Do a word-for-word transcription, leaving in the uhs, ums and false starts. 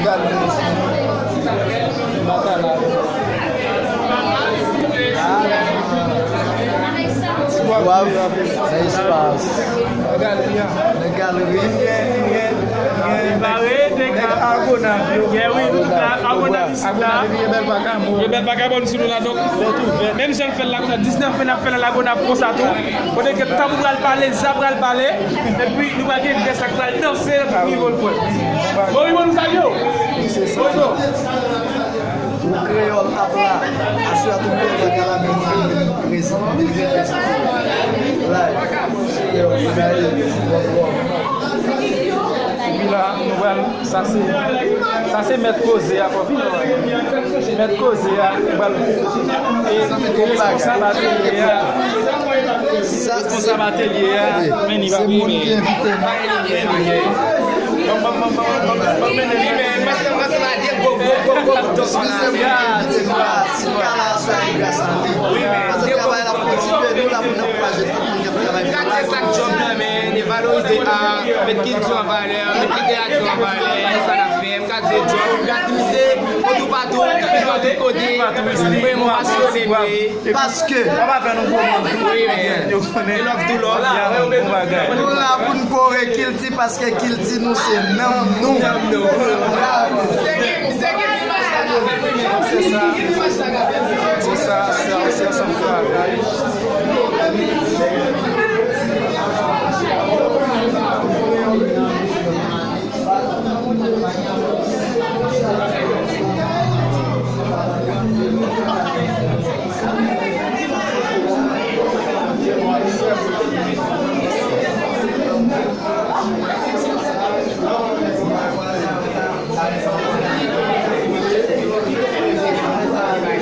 Gade, Matala. Waw, nan espas. Nan galeri. Nan galeri. Pare, nèg Agonav yo. Yeah, wi, Agonav. Agonav isit la. Agonav epi gen bèl vakabon. Gen bèl vakabon sou nou la, donk. Menm jan l fè l la konsa, diznèf me n ap fè l Lagonav konsa tou. Kote ke tanbou pral pale, za pral pale. Epi nou pral gen gèt sa k pral danse nan tout nivo l, frè. Bon, wi, bon, nou salye w. Bonjou. Pou kreyòl ap la, aswè a tout kreyòl la ka la, men mwen menm, prezan, mwen vin prezan. Live, kreyòl, live, bon, bon. Epi la, nou pral, sa se, sa se mèt koze a, fò vin wè. Mèt koze a, pral, e, responsab atelye a, responsab atelye a, men li pa vini, men. Ban, ban, ban, ban, ban, ban, ban, mennen, mennen. Wi, men, mwen se, mwen se la de gwo, gwo, gwo, gwo bouton sa la. Ya, se pa, se pa. Wi, men, de gwo bouton. Travay la pou kontinye, nou la pou n ankouraje tout moun k ap travay. Gade sa k djòb la, men, e valorize a, met kilti an valè, met literati an valè, sa n ap fè. Katye djòb, katye misye, o toupatou, ki fè tout kote, mwen, mwen pasyone, mwen. Paske. Wi, men. Yo konnen. Love to love. Ya, bon bagay. Nou la pou n kore kilti, paske kilti nou se nanm nou. Nanm nou. Se sa, se sa, se ansanm travay.